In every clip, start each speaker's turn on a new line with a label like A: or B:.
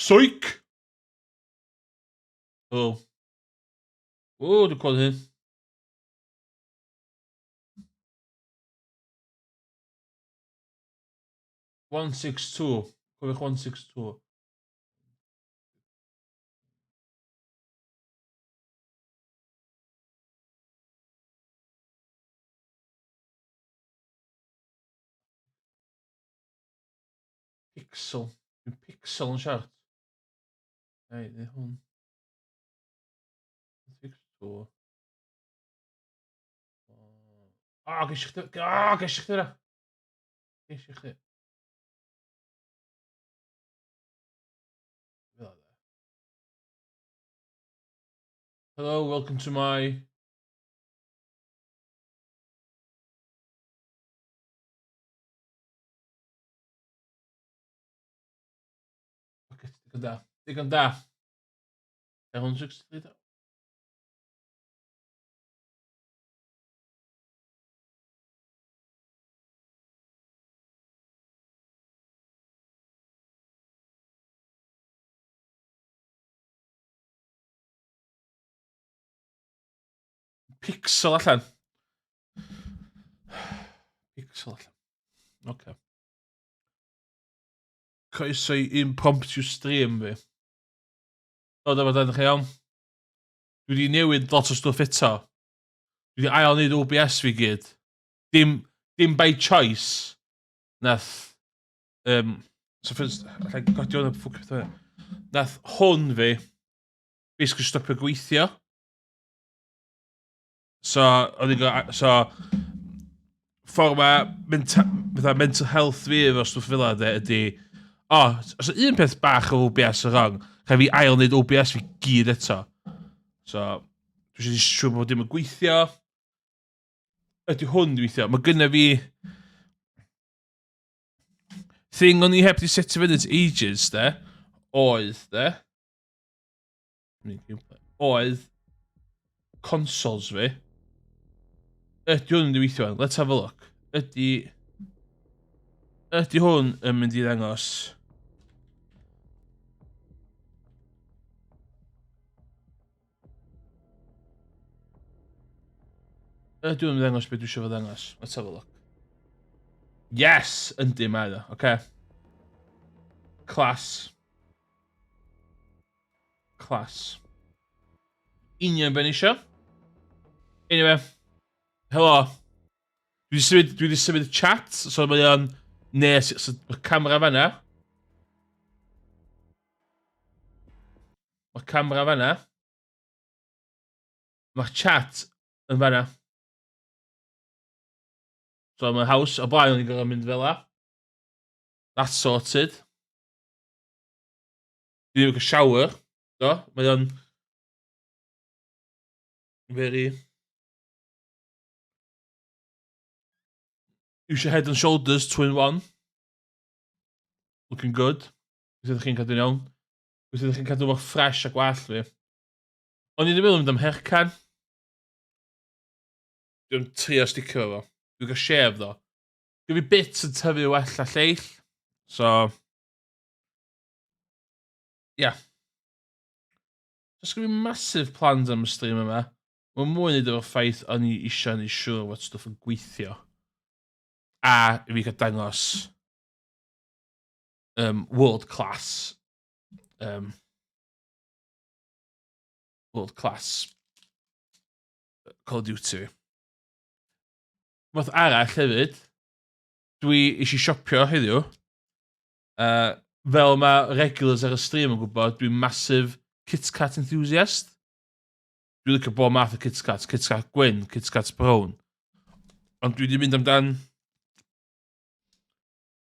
A: Psych! Oh. O, dwi'n clywed hyn. 162. Cofiwch 162. Pixel. Dwi'n pixel yn siarad. Ei, neu hwn. 162. O, oh, geisio chdi... O, oh, geisio chdi hwnna! Geisio chdi. Hello, welcome to my... Ok, digon da. Digon da. 163 da. Pixel allan. Pixel allan. Oce. Okay. Croeso i impromptu stream fi. O, dyma dan chi iawn. Dwi wedi newid lot o stwff eto. Dwi wedi ail wneud OBS fi gyd. Dim, dim by choice. Nath... Um, so first, allai godi hwn ffwc beth Nath hwn fi basically stopio gweithio. So, o'n i'n go- so, ffordd mae menta, fatha mental health fi efo stwff fel de, ydy, o, oh, os un peth bach o OBS yn wrong, rhaid fi ail wneud OBS fi gyd eto. So, dwi eisiau siŵr bod dim yn gweithio. Ydy hwn yn gweithio? Mae gynna fi thing o'n i heb di setio fyny ages, de, oedd, de, Oedd consoles fi. Ydy hwn yn mynd i weithio? Let's have a look. Ydy... Ydy hwn yn mynd i ddangos... Ydy hwn yn ddangos beth dwi eisiau fo ddangos. Let's have a look. Yes! Yndi, mae o. Okay. Class. Class. Union be ni isio. Anyway. Helo. Dwi wedi symud, dwi wedi symud y chat, so mae o'n nes, so mae'r camera fanna. Mae'r camera fanna. Mae'r chat yn fanna. So mae'n haws, o blaen o'n i'n gorfod mynd fel la. That's sorted. Dwi ddim yn cael shower. Do, mae o'n... Very... Use your head and shoulders, twin one. Looking good. Beth ydych chi'n cadw'n iawn? Beth ydych chi'n cadw mor ffres a gwallt fi? O'n i ddim yn mynd am haircut. Dwi'n trio sticio efo. Dwi'n cael shave ddo. Dwi'n fi bits yn tyfu well a lleill. So, Ia. Does gen fi massive plans am y stream yma. Mae'n mwy wneud efo'r ffaith o'n i eisiau neud siŵr fod stwff yn gweithio. A i fi cael dangos um, world class um, world class Call of Duty. Fath arall hefyd, dwi eisiau siopio heddiw. Uh, fel mae regulars ar y stream yn gwybod, dwi'n massive Kit Kat enthusiast. Dwi'n licio bob math o Kit Kat, Kit Kat gwyn, Kit Kat brown. Ond dwi wedi mynd amdan...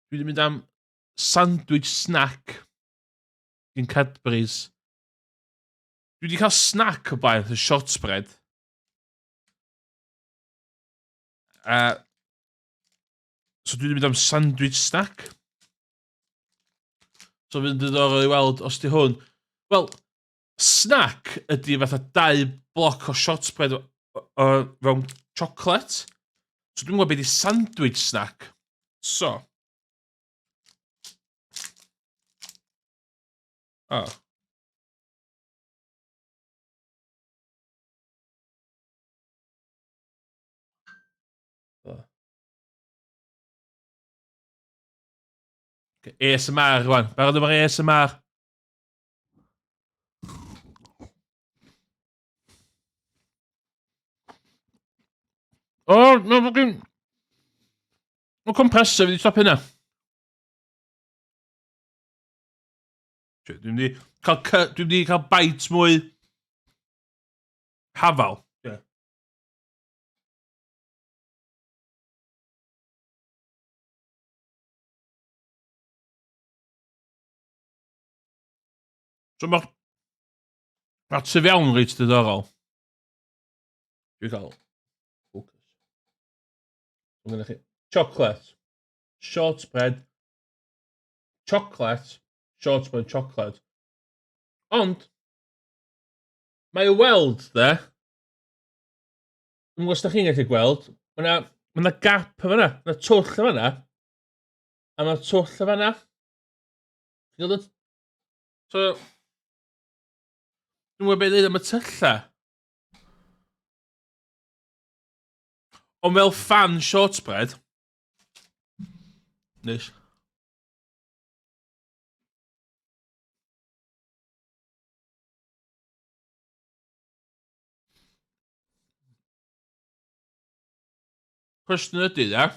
A: Dwi wedi mynd am sandwich snack gyn Cadbury's. Dwi wedi cael snack o blaen, y shortbread. Uh, So dwi wedi mynd am sandwich snack. So fydd yn diddorol i weld os di hwn. Wel, snack ydy fatha dau bloc o shortbread o, o, fewn chocolate. So dwi'n gwybod beth di sandwich snack. So. O. Oh. ASMR rwan. Barod am yr ASMR? O, oh, no, fucking... Mae compressor fi wedi stop hynna. Dwi'n mynd i cael, dwi'n mynd i cael bite mwy hafal. Yeah. So mae'r ma tu fewn reit diddorol. Dwi'n cael focus. Mae gennych chi chocolate, shortbread, chocolate, shortbread, chocolate. Ond, mae i'w weld, de, Dwi'n gwybod os da chi'n gallu gweld, mae yna ma 'na gap yn fan'na, mae 'na twll yn fan'na, a mae twll yn fan'na. Ti'n gweld y... So, dwi'n gwybod beth i ddeud am y tyllau. Ond fel fan shortbread, neis. Cwestiwn ydy, ia?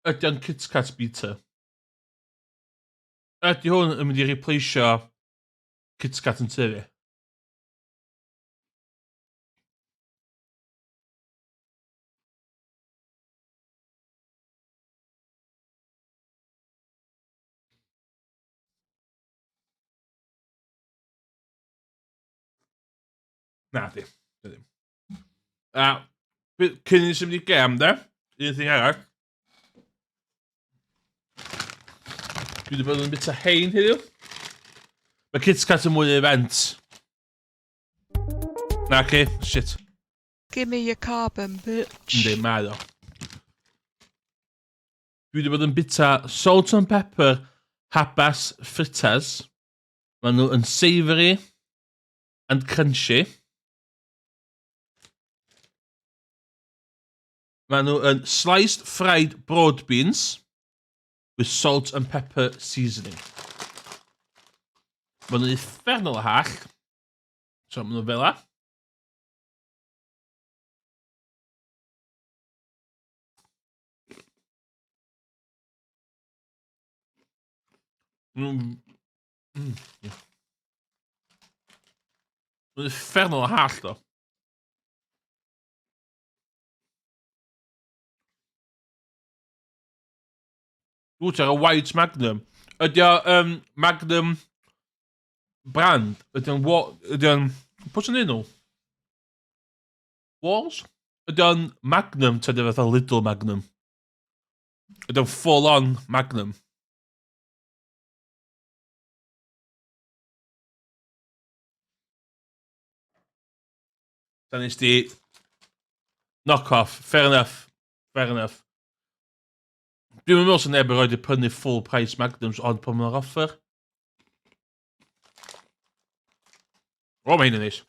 A: Ydy o'n KitKat beater? Ydy hwn yn mynd i replaceio KitKat yn tŷ fi? Na, di. Di ddim. A, cyn i ni symud i gem, de, un thing arall. Dwi wedi bod yn bita hein heddiw. Mae KitKat yn mwy o event. Na, ci, shit.
B: Give me your carbon, bitch.
A: Yndi, mae o. Dwi wedi bod yn bita salt and pepper habas fritters. Maen nhw yn savoury and crunchy. Maen nhw yn sliced fried broad beans with salt and pepper seasoning. Maen nhw'n uffernol o hall. So maen nhw fel la. Mae'n uffernol o hallt o. Dwi'n ar y White Magnum. Ydy o um, Magnum brand? Ydy o'n... Ydy o'n... Pwy sy'n nhw? Walls? Ydy o'n Magnum ta ydy o fatha Lidl Magnum? Ydy o'n full on Magnum? Da nes di knock off. Fair enough. Fair enough. Dwi'n meddwl sy'n neb yn rhoi prynu full price Magnums ond pan mae'n offer. O, mae hyn yn neis.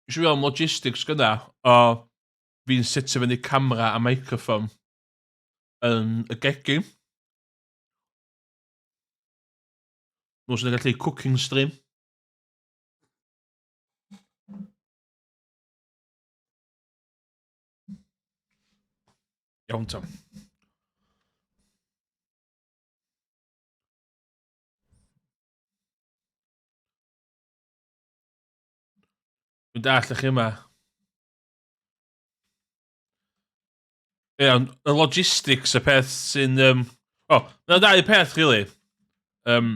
A: Eisiau fi am logistics gyda o fi'n setio fyny camera a microphone yn y gegin. Nhw sy'n gallu cooking stream. Iawn ta. Dwi'n dall chi yma. Ie, ond y logistics y peth sy'n... Um, oh, mae'n dau peth, really. Um,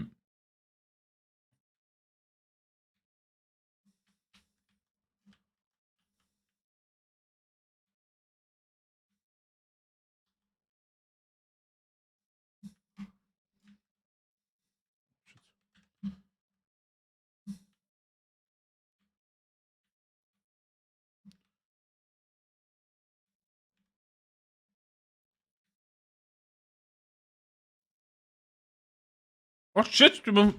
A: Oh shit, dwi'n mynd...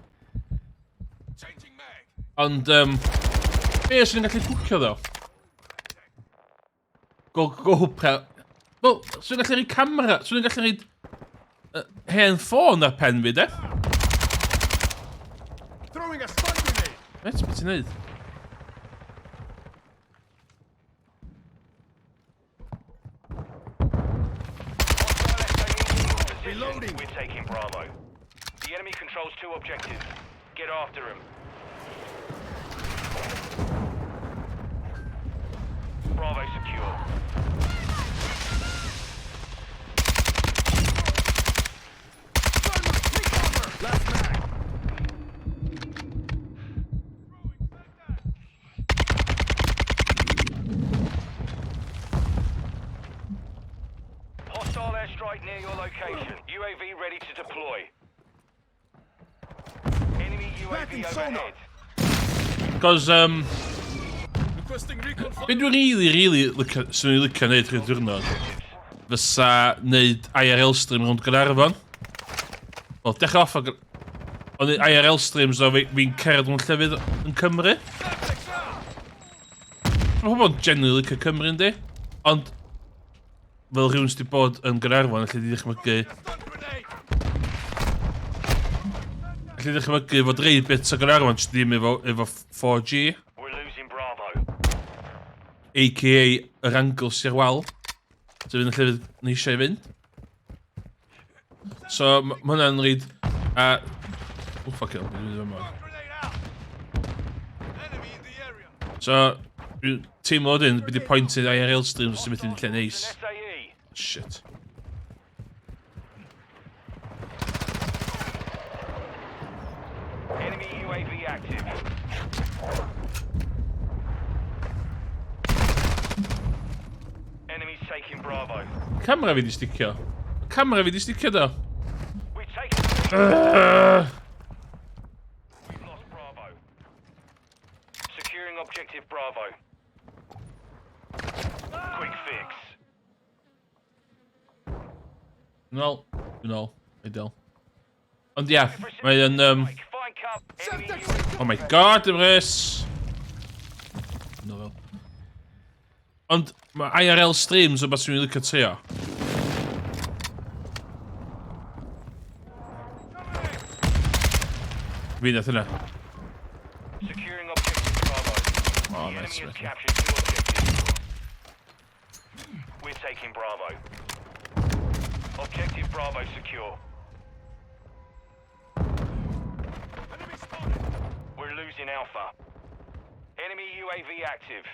A: Ond, be os ni'n gallu cwcio ddo? Go, GoPro. Wel, swn i'n gallu rhoi camera, swn i'n gallu rhoi hen ffôn ar pen fi, de?
C: Throwing a stun grenade.
A: Reit, beth ti'n neud?
C: Reloading.
D: We're taking Bravo. The enemy controls two objectives. Get after him. Bravo secure.
C: Stun take cover. Last mag.
D: Hostile airstrike near your location. UAV ready to deploy. Enemy UAV
C: Planting sonar.
D: overhead.
A: Cos,
C: Requesting recon.
A: be dwi'n really, really licio, swn i'n licio neud rhyw diwrnod, fysa neud IRL stream rownd Gaernarfon. Wel, dechrau off o... Ond neud IRL streams o fi'n cerdded mewn llefydd yn Cymru. Mae pobl yn genuinely licio Cymru, yndi? Ond, fel rhywun sydd wedi bod yn Gaernarfon, allu di ddychmygu...
C: Stun grenade.
A: Allu di ddychmygu fod rei bits o Gaernarfon jyst ddim efo 4G,
D: We're losing Bravo.
A: a.k.a. yr angle sy'r wal. So fynd yn llefydd ni eisiau i fynd. So, ma' hwnna'n reid... A... Oh, fuck it, dwi'n mynd yma.
C: Grenade out. Enemy in the area.
A: So, dwi'n teimlo wedyn, bydd i point i'r IRL streams sy'n mynd i'n lle neis.
D: An SAE.
A: Shit.
D: Enemy UAV active. Enemies taking Bravo.
A: Camera fi di sticio. Camera fi di sticio do.
D: We've taken the lead. We've lost Bravo. Securing objective Bravo. Quick fix.
A: Nôl. Nôl. Ideal. Ond ia, mae yn...
D: Find cover. Enemy UAV.
A: Oh my god, Emrys! No fel. Ond mae IRL streams o beth sy'n licio trio. Fi nath yna.
D: Securing objective Bravo.
A: Oh,
D: The
A: nice.
D: enemy has
A: Right.
D: captured two objectives. We're taking Bravo. Objective Bravo secure.
C: Enemy spotted.
D: We're losing Alpha. Enemy UAV active.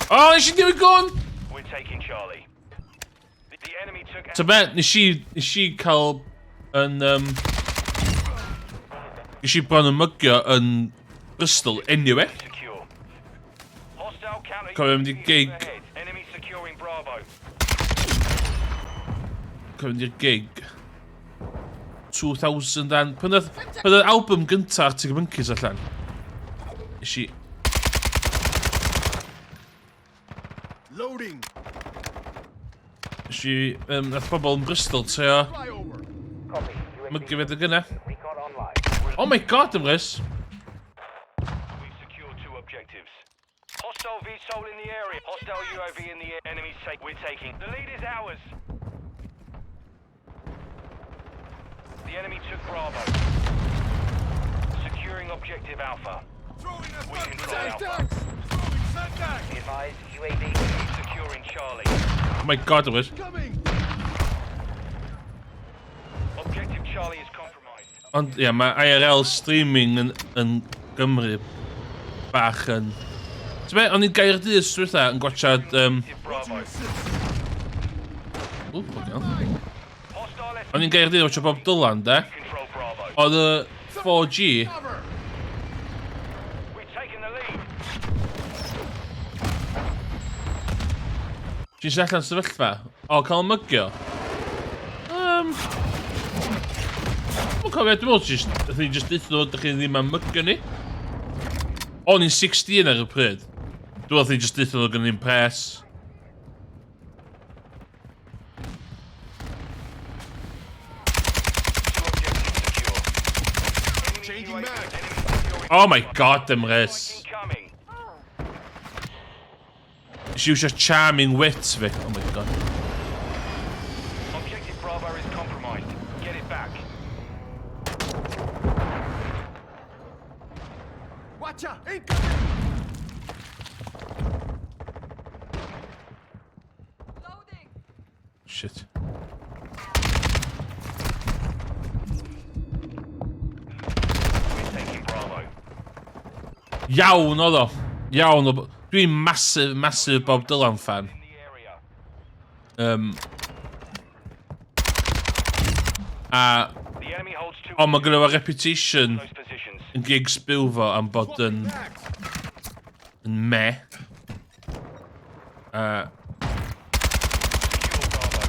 A: Oh, nes i newid gwn!
D: We're taking Charlie. The enemy took
A: So be, nes i cael yn... Nes i bron yn mygio yn Bristol anyway.
D: Secure. Hostile counter
A: Cofio mynd i
D: UAV
A: gig.
D: overhead. Enemy securing Bravo.
A: Cofio mynd i'r gig. 2000 and... Pan oedd album gynta Arctic Monkeys allan. Nes i...
C: Loading.
A: Nes i... Nath pobl yn Bristol trio
C: Flyover.
D: Copy.
A: mygio fe dy gynna.
D: Recon online.
A: Oh my god, Emrys!
D: We've secured two objectives. Hostile VTOL in the area. Hostile UAV in the air. Enemies take. We're taking. The lead is ours. The enemy took Bravo. Securing objective Alpha.
C: Throwing a
D: We
C: stun
D: control
C: grenade.
D: Alpha.
C: Throwing sandbag.
D: Be advised, UAV securing Charlie.
A: Oh my god, Emrys.
C: Coming.
D: Objective Charlie is compromised.
A: Ond ia, mae IRL streaming yn Gymru bach yn... Ti'n be, o'n i'n Gaerdydd dwytha yn gwachad...
D: Objective Bravo.
A: Ww, fucking hell.
D: Hostile S
A: O'n i'n Gaerdydd yn watchad Bob Dylan, de.
D: control Bravo.
A: Oedd y 4G,
C: Cover.
D: We've taken the lead.
A: Ti'n sy'n allan sefyllfa? O, cael mygio? Dwi'n cofio, dwi'n meddwl just, nath ni just deutha nhw, dych chi ddim am mygio ni. O'n i'n 16 ar y pryd. Dwi'n meddwl nath ni just deutha nhw gynnu ni'n pres.
D: Two objectives secure.
C: Changing
D: UAV.
C: mag.
D: Enemy securing.
A: Oh my god, Emrys.
D: Incoming.
A: Nes i iwsio charming wit fi. Oh my god.
D: Objective Bravo is compromised. Get it back.
C: Watch out! Incoming!
B: Loading.
A: Shit.
D: We're taking Bravo.
A: Iawn oedd o. Iawn o. Dwi'n massive, massive Bob Dylan fan.
D: In the area.
A: A,
D: The enemy holds two
A: ond mae gynno fo reputation
D: those positions.
A: yn gigs byw fo am bod yn,
C: Swapping mags.
A: yn meh.
D: Secure Bravo.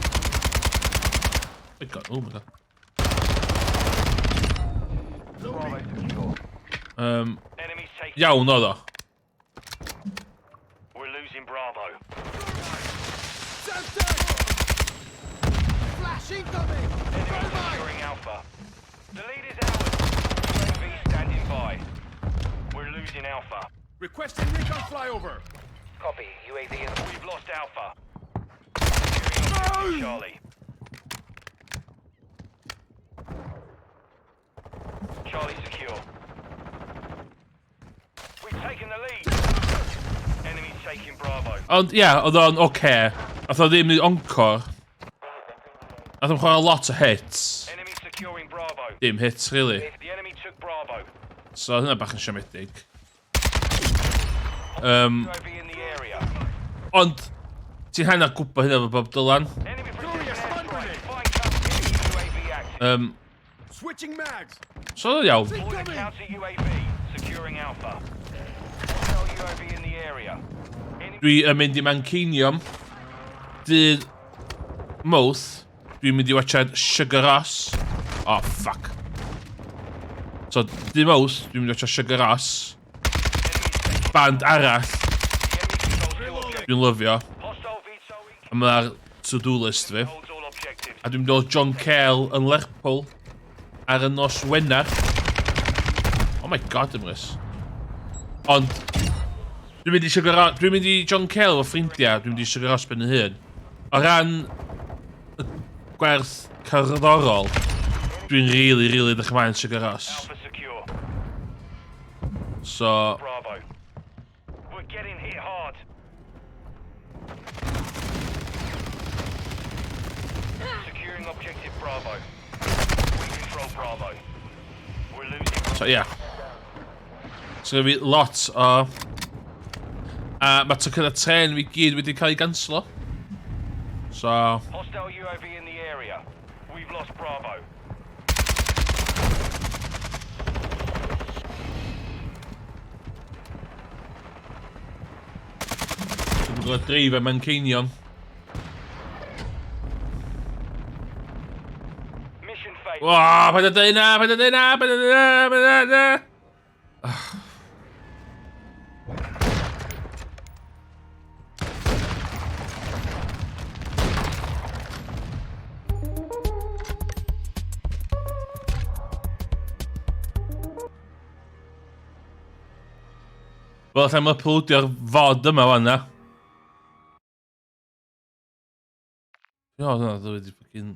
A: My god, oh my god.
D: Bravo secure. Enemies taking.
A: Iawn oedd o.
D: We're losing Bravo.
C: Semtex! Flash incoming!
D: Enemy securing Alpha. The lead is ours. UAV standing by. We're losing Alpha.
C: Requesting recon flyover.
D: Copy. UAV is. We've lost Alpha. Securing objective Charlie. Charlie secure. We've taken the lead. Enemy taking Bravo.
A: Ond ie, yeah, oedd o'n oce. Okay. Nath o ddim neud encore. Nath o'n chwarae lot o hits.
D: Enemy securing Bravo.
A: Dim hits, really.
D: The enemy took Bravo.
A: So oedd hynna bach yn siomedig.
D: UAV in the area.
A: Ond, ti'n hanner gwybod hynna efo Bob Dylan.
D: Enemy
C: Throwing a
D: precision
C: stun
D: airstrike.
C: grenade.
D: Find cover. Enemy UAV active.
C: Switching mags.
A: So oedd o'n iawn.
D: Order
C: Incoming.
D: counter UAV. Securing Alpha. Hostile UAV in the area. Enemy
A: Dwi yn mynd i Manceinion. Dydd Mawrth, dwi'n mynd i watchad Sugar Ross. Oh, fuck. So, dydd Mawrth, dwi'n mynd i watchad Sugar Ross. Band arall,
D: The enemy controls two objectives.
A: dwi'n lyfio.
D: Hostile VTOL
A: A mae'r to-do list fi.
D: holds all objectives.
A: A dwi'n mynd i weld John Cale yn Lerpwl ar y nos Wener. Oh my god, Emrys. Ond, dwi'n mynd i Sugar Ross, dwi'n mynd i John Cale efo ffrindiau, dwi'n mynd i Sugar Ross ben y hun. O ran y gwerth cerddorol, dwi'n really, really edrych ymlaen Sugar Ross.
D: Alpha secure.
A: So,
D: Bravo. We're getting hit hard. Securing objective Bravo. We control Bravo. We're losing.
A: so yeah. So fi lot o... A mae tocynnau tren fi gyd wedi cael ei ganslo. So,
D: Hostile UAV in the area. We've lost Bravo.
A: Dwi'n gwybod dreif am Manceinion.
D: Mission failed.
A: O, paid â deud na, paid â deud na, paid â deud na, paid â deud na. Wel, allai'm uploadio'r fod yma wan na. O, na, dwi wedi fucking...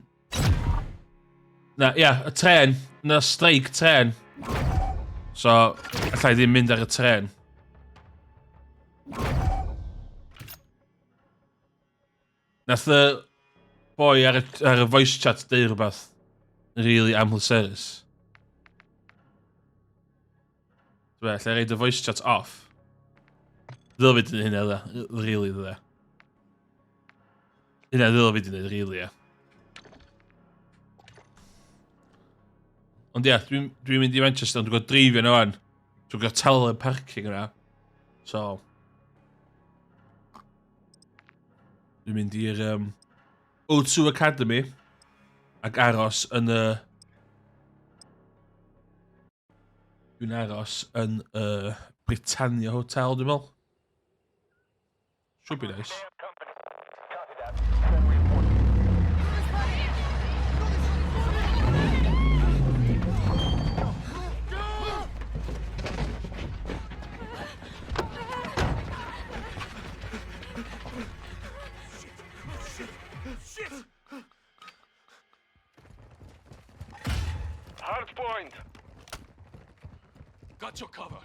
A: Na, ia, y tren. Na, streic tren. So, allai ddim mynd ar y tren. Nath y boi ar y, ar y voice chat deud rhywbeth really amhleserus. Dwi, allai reid y voice chat off. Ddylai fi 'di neud hynna, dda. Really, dda. Hynna ddylai fi 'di neud, really, ia. Ond ia, dwi'n dwi mynd i Manchester, ond dwi'n gwybod dreifio yna wan. Dwi'n gwybod talu parking yna. So... Dwi'n mynd i'r O2 Academy ac aros yn y... Dwi'n aros yn y Britannia Hotel, dwi'n meddwl. Should be nice.
D: Hard point.
C: Got your cover.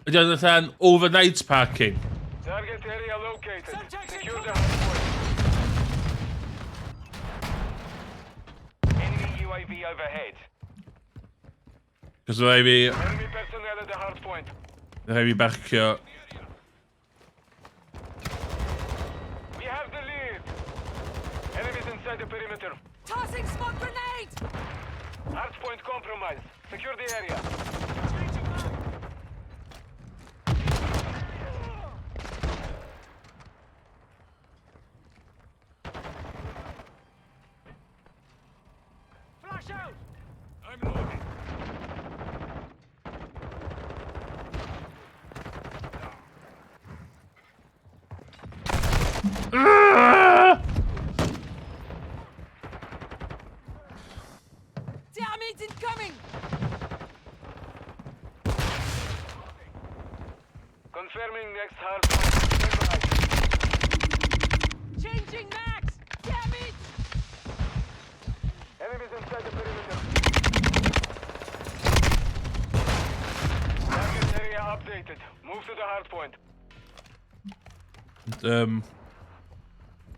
A: Ydy o'n fatha'n overnight parking?
D: Target area located.
C: Subjects
D: Secure the
C: incoming.
D: hard point. Enemy UAV overhead.
A: Cos rhaid fi...
D: Enemy personnel at the hard point.
A: Rhaid fi barcio.
D: We have the lead. Enemies inside the perimeter.
B: Tossing smoke grenade!
D: Hard point compromised. Secure the area.
C: Changing mag. Flash out! I'm loading.
A: Ah!
B: Damn incoming!
D: Confirming next hard point. Stand by.
B: Changing max! Damn it!
D: Enemies inside the perimeter. Target area updated. Move to the hard point.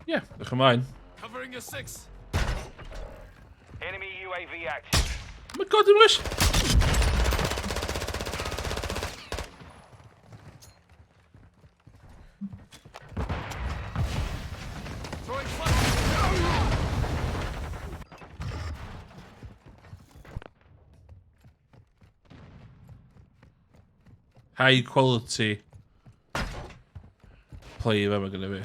A: Yeah, ddech ymlaen.
C: Covering your six.
D: Enemy UAV active.
A: Oh my god, dim rush!
C: Throwing flash.
A: High quality play fe mae gynnu fi.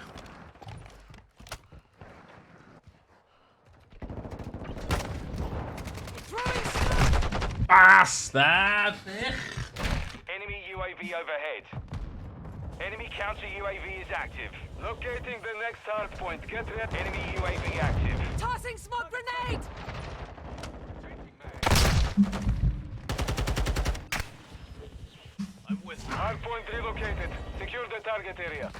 B: Throwing smoke!
A: Bastard! Ych!
D: Enemy UAV overhead. Enemy counter UAV is active. Locating the next hard point. Get ready. Enemy UAV active.
B: Tossing smoke grenade!
C: Changing mag. I'm with you.
D: Hard point relocated. Secure the target area.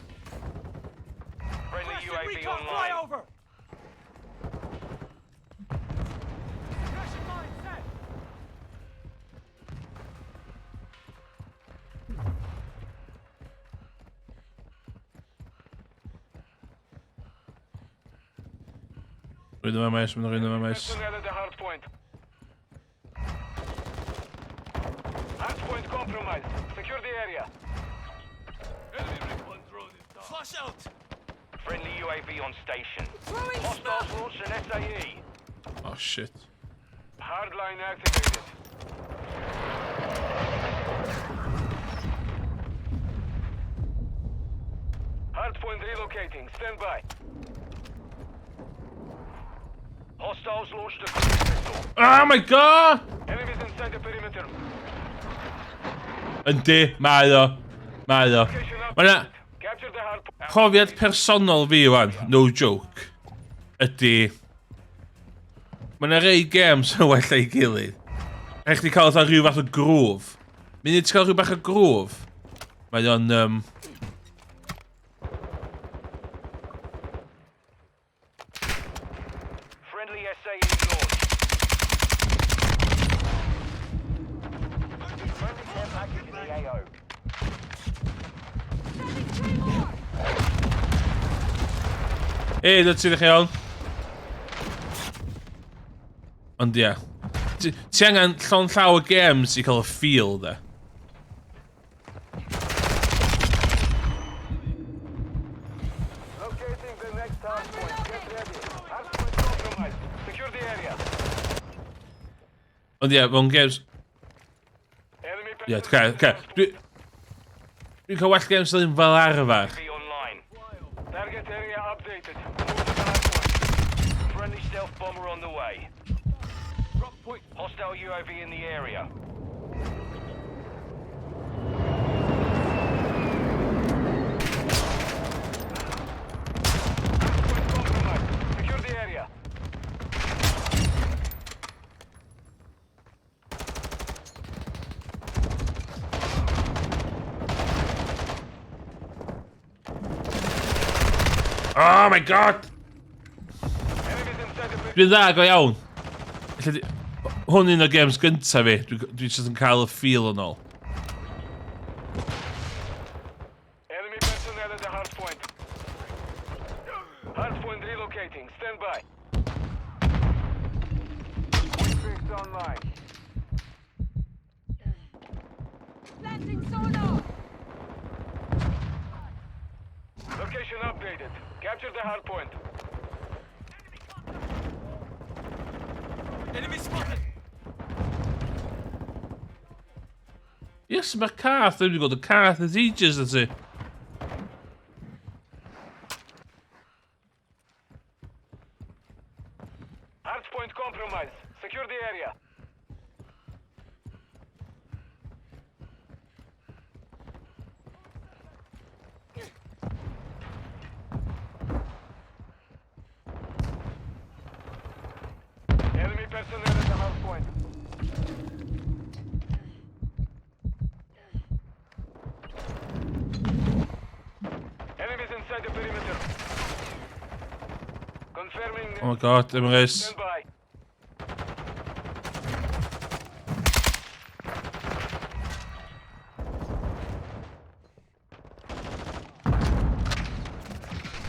D: Friendly
C: Requesting
D: UAV
C: recon
D: online.
C: flyover. Suppression mine set.
A: Rwy'n yma maes, rwy'n yma maes.
D: Personnel at the hard point. Hard point compromised. Secure the area.
C: Enemy recon drone is down. Flash out.
D: Friendly UAV on station.
B: Throwing
D: Hostiles
B: smoke!
D: launched an SAE.
A: Oh shit.
D: Hardline activated. Hardpoint relocating. Stand by. Hostiles launched a cruise missile.
A: Oh my god!
D: Enemies inside the perimeter.
A: Yndi, mae o. Mae o.
D: Location
A: Mae 'na
D: updated. Capture the hardpoint.
A: profiad personol fi wan, no joke, ydy... Mae yna rei games yn well ei gilydd. Rhaid chdi cael fatha rhyw fath o groove. Munud ti'n cael rhyw bach o groove, mae o'n...
D: Friendly SAE launched. Friendly care package in the AO.
B: Sending Claymore!
A: Ei, dod ti'n iawn? Ond ie. Ti angen llon llaw o games i cael y feel, de.
D: Locating the next hardpoint. Get ready. Hardpoint compromised. Secure the area.
A: Ond ie, mewn games...
D: Enemy
A: Ie, yeah, okay. Dwi'n cael well games ddim fel arfer.
D: UAV online. Target area updated. Move to the hardpoint. Friendly stealth bomber on the way.
C: Drop point.
D: Hostile UAV in the area. Hardpoint compromised. Secure the area.
A: Oh my god!
D: Enemies inside the
A: Dwi'n dda go iawn. Ella di... Hwn un o games gyntaf fi. Dwi, dwi jyst yn cael y feel yn ôl.
D: Enemy personnel at the hard point. Hard point relocating. Stand by. Quick fix online.
B: Planting sonar!
D: Location updated. Capture the hard point.
C: Enemy spotted.
A: Yes, mae'r cath. Dwi'n wedi gweld y cath ers ages na ti.
D: Hard point compromised. Secure the area. Enemy personnel at the hard point. Enemies inside the perimeter. Confirming.
A: Oh my god, Emrys.
D: Stand by.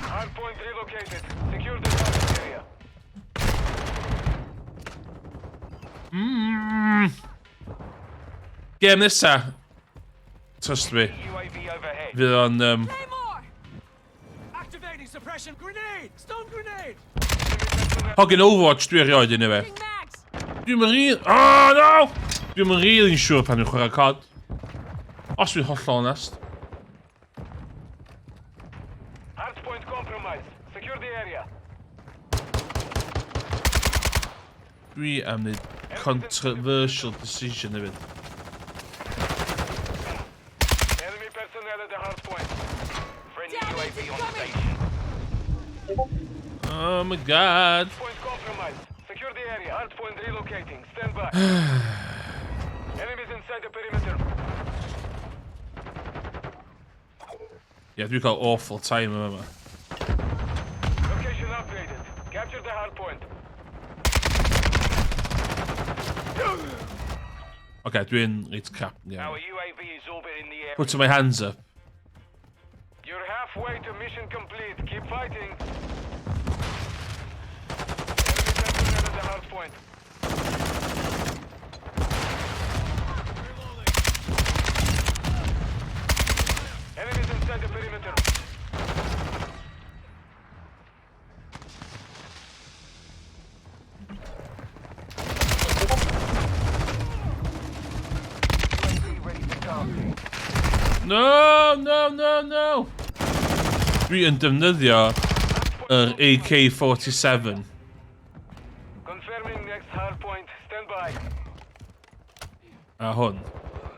D: Hardpoint relocated. Secure the target area.
A: Gêm nesa. Trust me.
D: UAV overhead.
A: Fydd o'n...
B: Claymore!
C: Activating suppression grenade. Stun grenade.
A: Hogyn Overwatch dwi erioed yn efe.
B: Changing mags!
A: Dwi'n yn rili... Oh, no! Dwi'n yn really'n siŵr pan dwi'n chwarae COD. Os dwi'n hollol onest.
D: Hardpoint compromised. Secure the area.
A: Dwi am wneud controversial decision hefyd.
D: Enemy personnel at the hardpoint.
B: Friendly
D: Friendly
B: UAV
D: UAV on
B: incoming.
D: station.
A: Oh my god.
D: Point compromised. Secure the area. Hardpoint relocating. Stand by. Enemies inside the perimeter.
A: Ie, yeah, dwi'n cael awful time yma yma.
D: Location updated. Capture the hardpoint.
A: Oce, okay, dwi'n reit crap. Yeah.
D: Our UAV is orbiting the area.
A: Put my hands up.
D: You're halfway to mission complete. Keep fighting. Enemy personnel at the hardpoint.
C: Reloading.
D: Enemies inside the perimeter. UAV ready for tasking.
A: No, no, no, no! Dwi yn defnyddio yr AK-47.
D: Confirming next hardpoint. Stand by.
A: A hwn.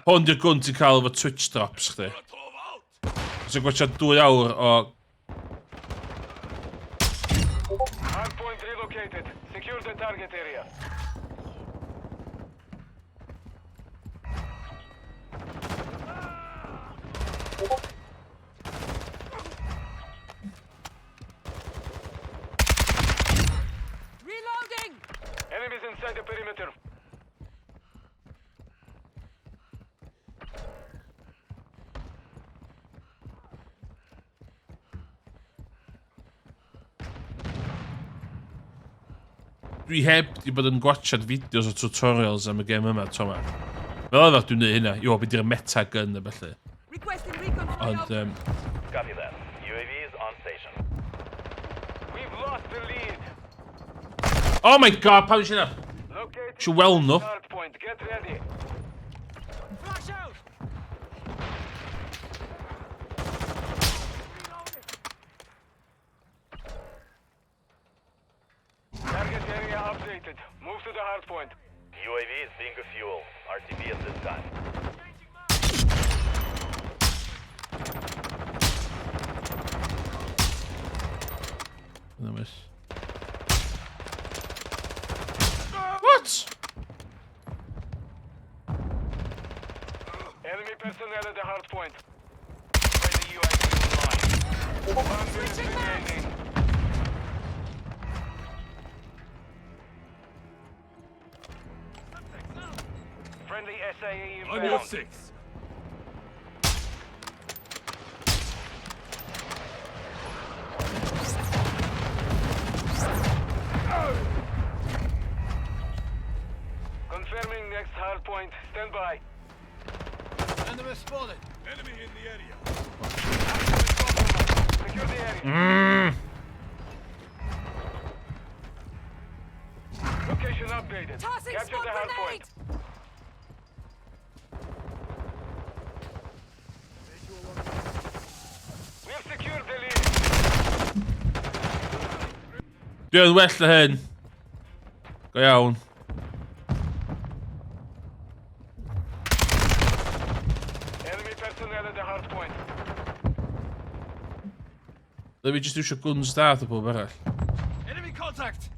A: Hwn di'r gwn ti'n cael efo Twitch drops chdi.
C: Molotov out.
A: Os ti'n gwatsiad 2 awr o
D: Hardpoint relocated. Secure the target area.
B: Reloading!
D: Enemies inside the perimeter.
A: Dwi heb di bod yn gwatsiad fideos o tutorials am y gêm yma, to ma. Fel arfer dwi'n neud hynna, i weld beth di'r meta gun a felly.
B: Requesting recon
A: Ond,
B: flyover.
D: Copy that. UAV is on station. We've lost the lead.
A: Oh my god, pam eisiau hynna?
D: Located
A: Isio weld nhw.
D: hardpoint. Get ready.
C: Flash out. Reloading.
D: Target area updated. Move to the hardpoint.
E: UAV is bingo fuel. RTB at this time.
C: Changing mag.
A: Yna mis. What?
D: Enemy personnel at the hardpoint. Friendly UAV online. 1 minute
B: Switching mags.
D: remaining. Friendly SAE
C: On your
D: inbound.
C: 6.
D: Confirming next hard point. Stand by.
C: Enemy spotted. Enemy in the area.
D: Secure the area. Location updated.
B: Tossing
D: Capture
B: smoke
D: the hard
B: grenade!
D: point. We have secured the lead.
A: Dwi'n well na hyn. Go iawn.
D: Enemy personnel at the hard point.
A: Let me just iwsio guns da o pob arall.
C: Enemy contact.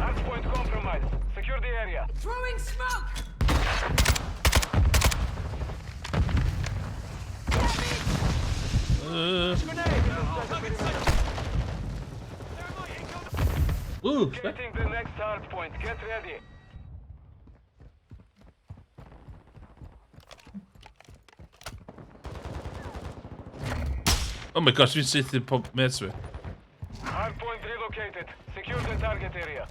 D: Hard point compromised. Secure the area.
B: Throwing smoke!
A: Ooh, be?
D: Getting the next hard point. Get ready.
A: Oh my gosh, dwi'n saethu pob mates fi.
D: Hard point relocated. Secure the target area.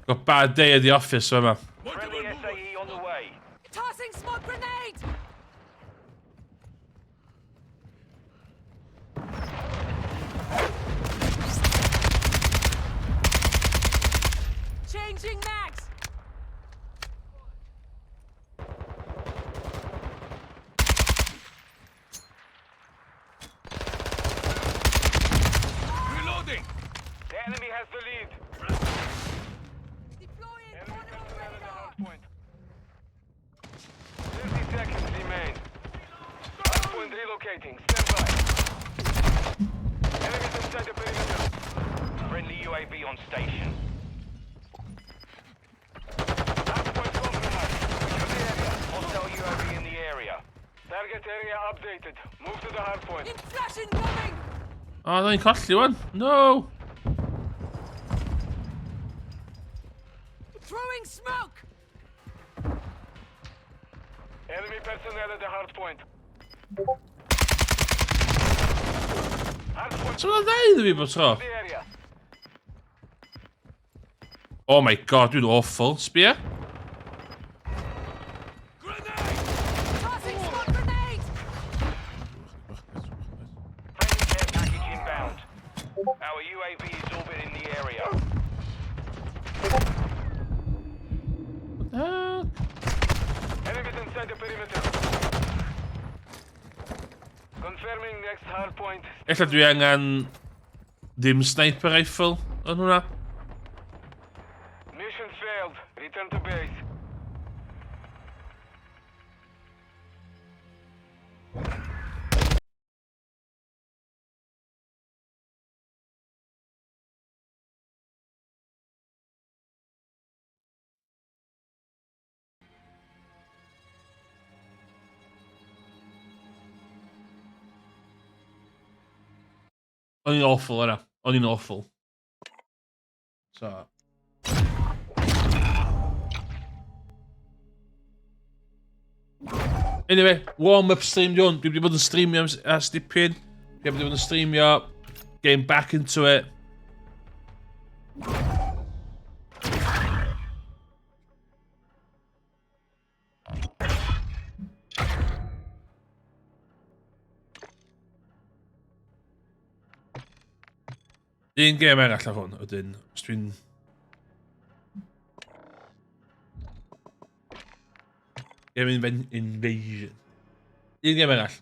A: Got bad day at the office fama.
D: Friendly SAE on the way.
B: Tossing smoke grenade! Changing mags!
C: Reloading.
D: The enemy has the lead.
B: Deploying
D: Enemy
B: portable
D: personnel at the
B: radar!
D: hard point. 30 seconds remain. Hard point relocating. Stand by. Enemies inside the perimeter. Friendly UAV on station. Hard point compromised. Secure the area. Hostile UAV in the area. Target area updated. Move to the hard point.
B: In flash incoming!
A: O, da ni'n colli wan. No!
B: Throwing smoke!
D: Enemy personnel at the hard point. Hard point
A: So mae'n ddau iddo fi bod tro.
D: the area.
A: Oh my god, dwi'n awful. Sbia?
C: Grenade.
B: Tossing smoke grenade!
D: Friendly care package inbound. Our UAV is orbiting the area.
A: What the heck?
D: Enemies inside the perimeter. Confirming next hard point.
A: Ella dwi angen ddim sniper rifle yn hwnna.
D: Mission failed. Return to base.
A: O'n i'n awful yna. O'n i'n awful. So. Anyway, warm-up stream di hwn. Dwi wedi bod yn streamio ers dipyn. Dwi wedi bod yn streamio. Getting back into it. Un gêm arall ar hwn, wedyn, os dwi'n... Game Invasion. Un gêm arall.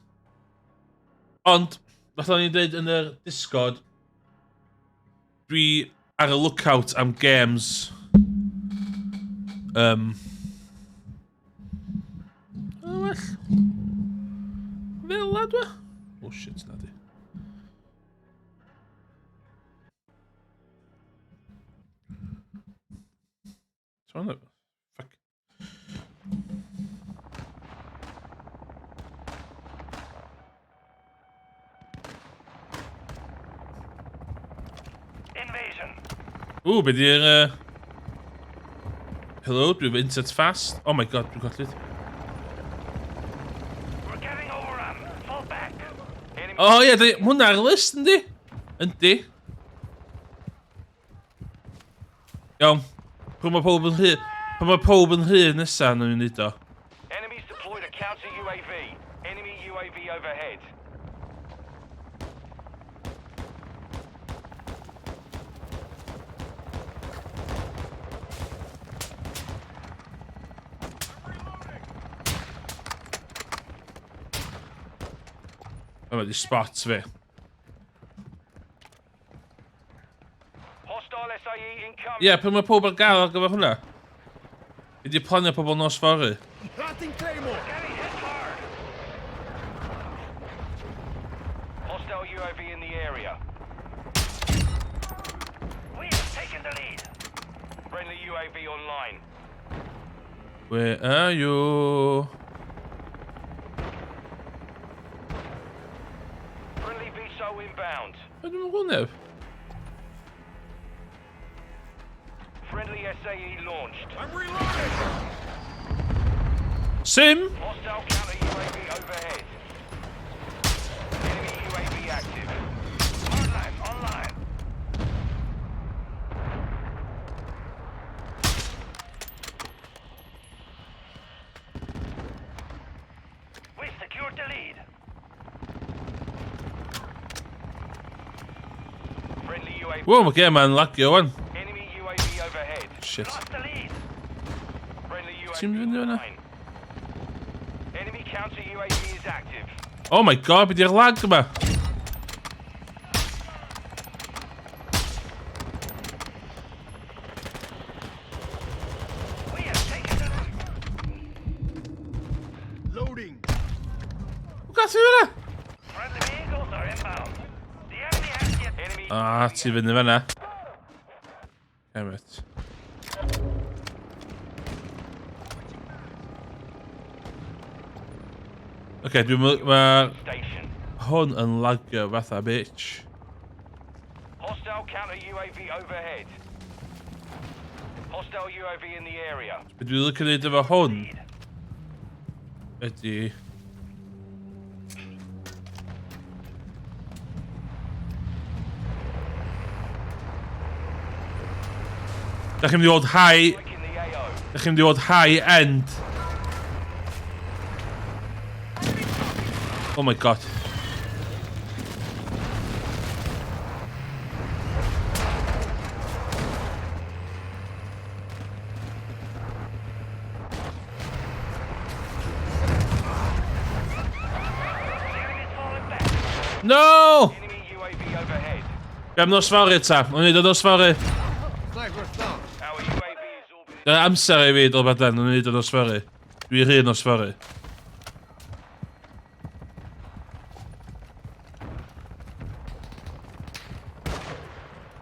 A: Ond, fatha o'n i'n dweud yn yr Discord, dwi ar y lookout am games. O, well. Fel la dwi? Oh shit, na di. Fuck. Ww, be di'r... Hello, dwi'n fy internet fast. Oh my god, dwi'n collid.
D: We're getting overrun. Fall back. Enemy
A: O oh, ie, yeah, hwnna ar y list, yndi? Yndi. Iawn. Pwy mae pob yn rhy... Pwy mae pob yn rhy nesa yn ni'n neud o?
D: Enemies deployed a counter UAV. Enemy UAV overhead.
A: Mae wedi spot fi.
D: Hostile SAE incoming.
A: Ie, yeah, pan mae pob ar gael ar gyfer hwnna? Fi di planio pobl nos fory.
C: Planting Claymore.
D: Getting hit hard. Hostile UAV in the area. We have taken the lead. Friendly UAV online.
A: Where are you?
D: Friendly VSO inbound.
A: Be dwi'n gweld neb?
D: Friendly SAE launched.
C: I'm reloading.
A: Sim!
D: Hostile counter UAV overhead. Enemy UAV active. Hardline online. We secured the lead. Friendly UAV.
A: Wow, mae gêm ma'n lagio wan.
D: Enemy UAV overhead.
A: Shit.
D: Lost the lead. Friendly UAV
A: Ti'n mynd fyny fan'na?
D: online. Enemy counter UAV is active.
A: Oh my god, be di'r lag yma?
D: We have taken the lead.
C: Loading.
A: O gath i fyna?
D: Friendly vehicles are inbound. The enemy has the enemy.
A: Ah, ti fyny fan'na. Damn it. Oce, dwi'n meddwl, mae
D: Station.
A: hwn yn lagio fatha bitch.
D: Hostile counter UAV overhead. Hostile UAV in the area.
A: Be dwi'n licio neud efo hwn ydy... Da chi'n mynd i weld high...
D: Strike in the AO.
A: Da chi'n mynd i weld high end. Oh my god.
D: The enemy's falling back.
A: No!
D: Enemy UAV overhead.
A: Be am nos fory ta? O'n i dod nos fory.
C: Sniper's down.
D: Our UAV is orbiting.
A: Dyna amser i fi dod badan, o'n i dod nos fory. Dwi rhy nos fory.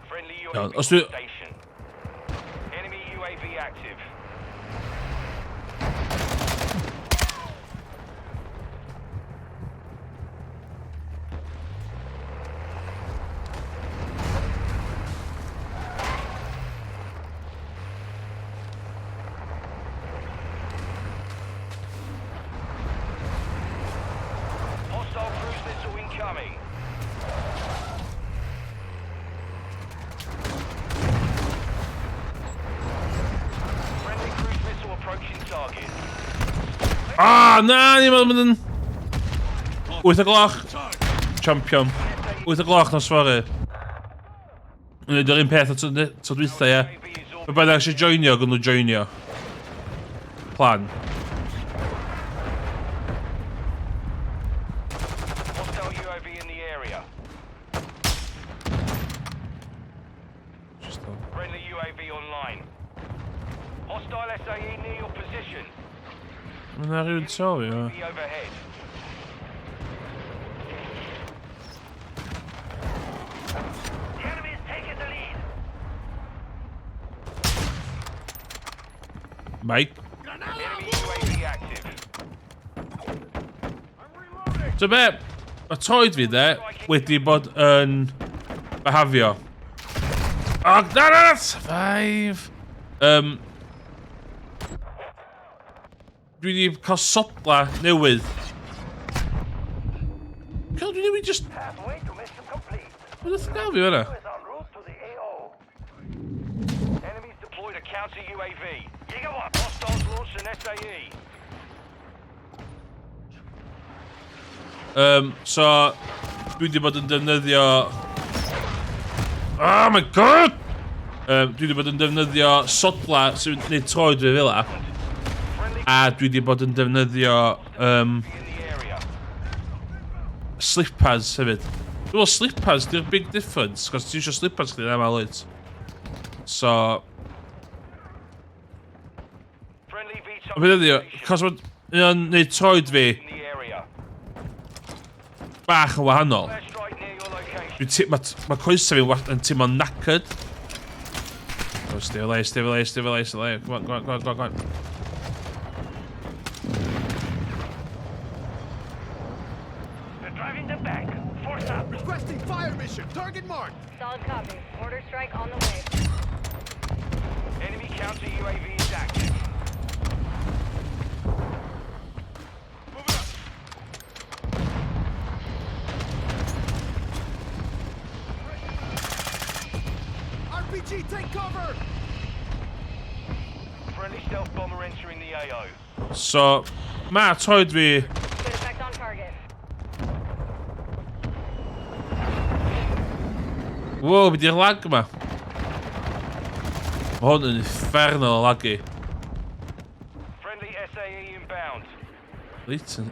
D: Friendly
A: Iawn,
D: UAV
A: os dwi-
D: station. Enemy UAV active. Hostile cruise missile incoming. Friendly cruise missile approaching target.
A: Ah, na, ni'n meddwl mynd yn... 8 o gloch. Champion. 8 o gloch nos fory. Yn neud yr un peth o tro dwytha, ie.
D: UAV is
A: Mae bynnag eisiau joinio, gwn nhw joinio. Plan.
D: Hostile UAV in the area.
A: Just
D: Friendly UAV online. Hostile SAE near your position.
A: Mae yna rhywun tu ôl fi, yma.
D: UAV overhead. The enemy is taking the lead.
A: Mike.
D: Enemy UAV active.
A: So be, mae toed fi de wedi bod yn behafio. Oh, na, na, survive! Dwi wedi cael sodla newydd. Cael, dwi newydd just... What the gael fi fan'na?
D: Enemies deployed a counter UAV. Hostiles launched an SAE.
A: So, dwi wedi bod yn defnyddio... Oh my god! Dwi wedi bod yn defnyddio sodla sy'n gwneud troed fi fel 'a. A dwi wedi bod yn defnyddio slippers hefyd. Dwi'n meddwl slippers di'r big difference, cos ti eisiau slippers chdi yn aml wyt. So... Ond beth ydi o, cos mae o'n neud troed fi bach yn wahanol. Mae coesau fi yn teimlo'n knackered. Oh, stay alive, stay alive, stay alive, stay alive. Come on, come on, come on, come on, come on.
D: They're driving them back. Force up.
C: Requesting fire mission. Target marked.
B: Solid copy. Mortar strike on the way.
D: Enemy counter UAV is active.
C: Moving up. RPG, take cover!
D: Friendly stealth bomber entering the AO.
A: So, ma troed fi...
B: Good effect on target.
A: Wow, be di'r lag yma? Mae hwn yn uffernol o laggy.
D: Friendly SAE inbound.
A: Leighton.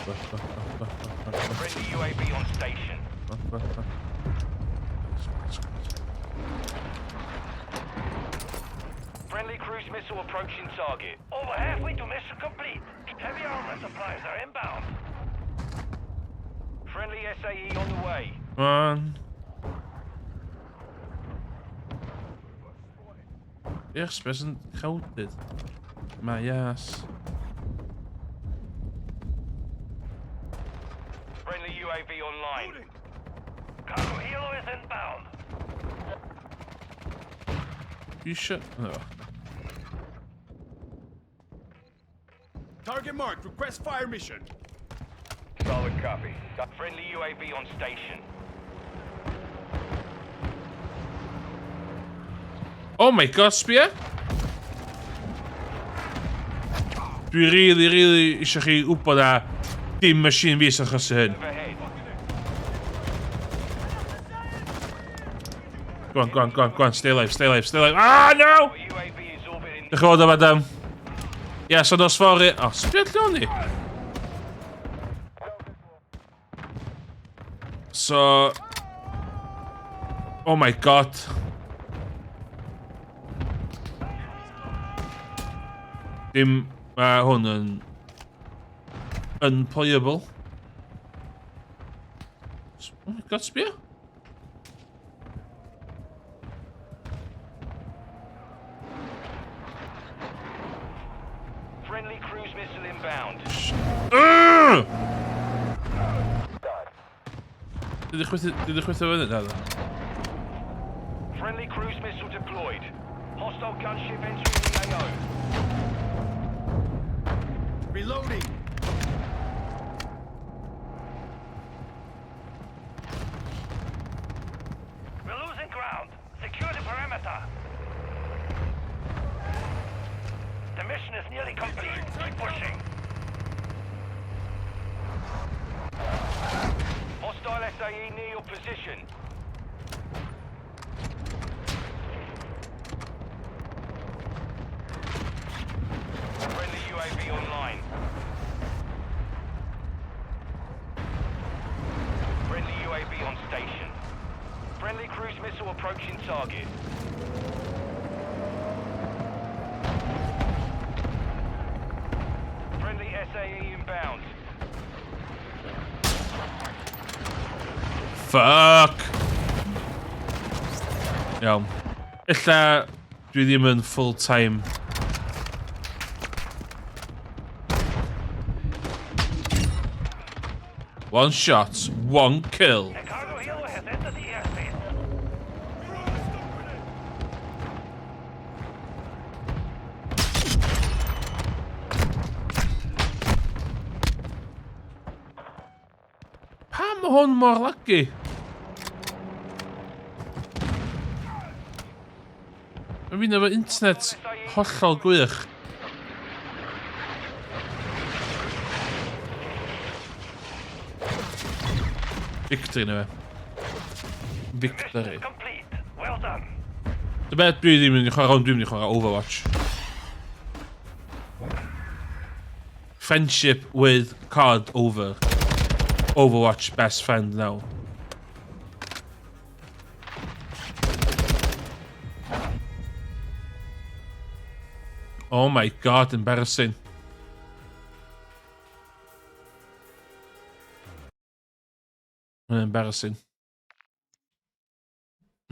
D: Friendly UAV on station. Friendly cruise missile approaching target. Over halfway to mission complete. Heavy armor supplies are inbound. Friendly SAE on the way.
A: Come on. Airspace yn crowded. My ass.
D: Friendly UAV online. Cargo helo is inbound.
A: You should. No.
C: Target marked. Request fire mission.
D: Solid copy. Friendly UAV on station.
A: Oh my god, sbia! Dwi really, really eisiau chi wybod a dim machine fi sy'n achosi hyn.
D: Overhead.
A: Go on, go on, go on, go on, stay alive, stay alive, stay alive. Ah, no!
D: UAV is orbiting.
A: Diolch yn fawr, madam. Ie, so nos fory... O, sbia lle o'n i? So... Oh my god. Dim... Mae hwn yn... Unplayable. Oh my god, sbia.
D: Friendly cruise missile inbound.
A: Urgh! Did I chwythu fyny? Na, na.
D: Friendly cruise missile deployed. Hostile gunship entering the AO.
C: Reloading.
D: We're losing ground. Secure the perimeter. The mission is nearly complete. Keep pushing. Hostile SAE near your position. Friendly UAV online. Friendly UAV on station. Friendly cruise missile approaching target. Friendly SAE inbound.
A: Fuck! Iawn. Ella dwi ddim yn full-time. One shot, one kill.
D: The cargo
A: Pam mae hwn mor laggy? Mae'n mynd efo internet hollol gwych. Victory na fe. Victory.
D: Well done.
A: Dy beth dwi ddim yn mynd i chwarae hwn, dwi'n mynd i chwarae Overwatch. Friendship with COD over. Overwatch best friend now. Oh my god, embarrassing. Mae'n embarrassing.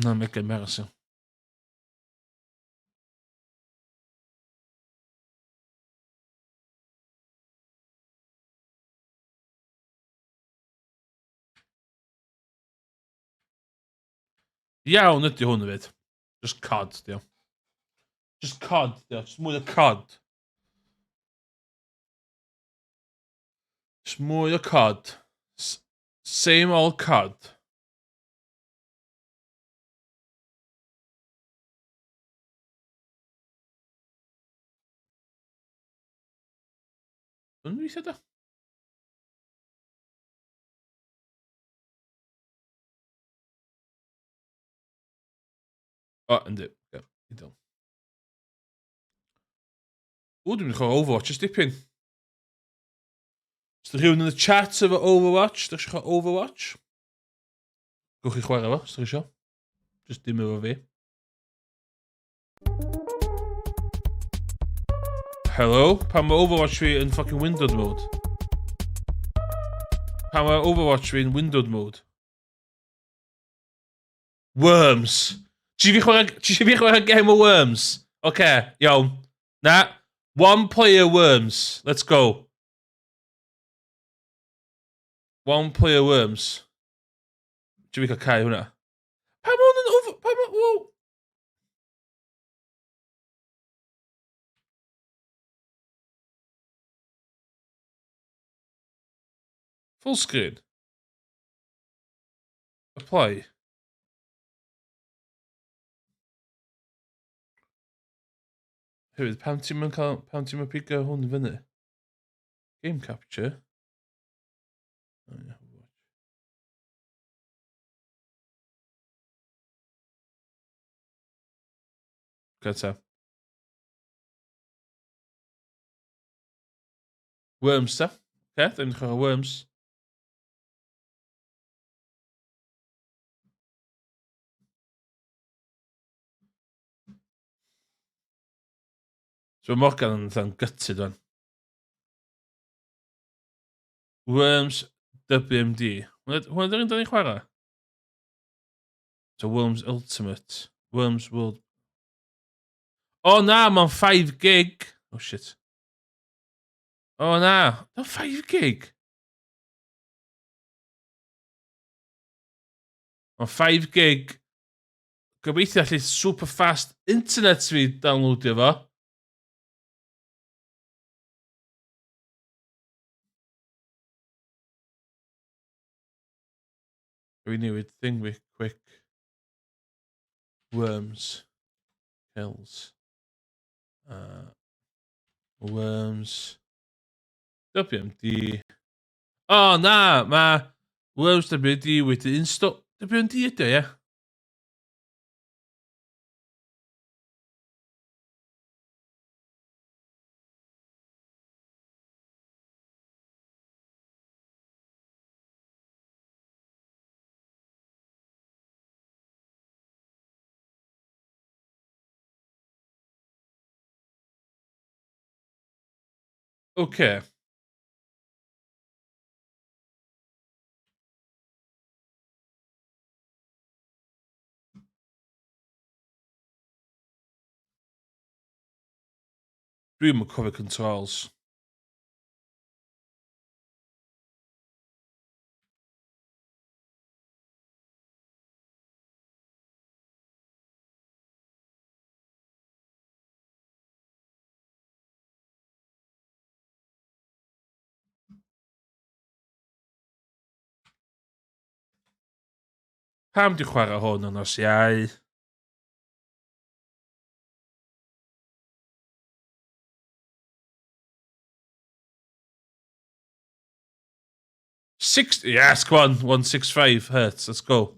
A: Na, mega embarrassing. Iawn ydy hwn hefyd. Just cod, dio. Just cod, dio. Just mwy o cod. Just mwy o cod. Same old cod. Yn weithio da? O, yndi. Ie, ideal. O, dwi'n mynd i chwarae Overwatch ys dipyn. Os rhywun yn y chat efo Overwatch, ydych chi'n chwarae Overwatch? Gwch chi chwarae fo, os ydych chi eisiau. Just dim efo fi. Hello? Pan mae Overwatch fi yn fucking windowed mode? Pan mae Overwatch fi yn windowed mode? Worms. Ti fi chwarae, ti fi chwarae game o Worms? Oce, okay, iawn. Na. One player Worms. Let's go. One player Worms. Ti fi cael cael hwnna. Pa mae hwn yn over... Pa mae... Wow. Full screen. Apply. Hefyd, pam ti'n mynd cael, pam ti'n mynd pigo hwn fyny? Game capture. Oh, yeah. Gyda. Worms, ta. Oce, okay, ddim yn chwarae Worms. So Morgan yn fatha'n gutted o'n. Worms WMD. Hwna dyn ni'n chwarae? So Worms Ultimate. Worms World... O oh, na, mae'n 5 gig. Oh shit. O oh, na, mae'n 5 gig. Mae'n 5 gig. Gobeithio allu super fast internet fi downloadio fo. Dwi newid thing fi quick. Worms. Kills. Worms. WMD. O oh, na, mae Worms WMD wedi install... WMD ydy o, ie? Oce. Dwi'm yn cofio controls. Pam di chwarae hwn yn nos Iau? Six, yes, come on, 165 hertz, let's go.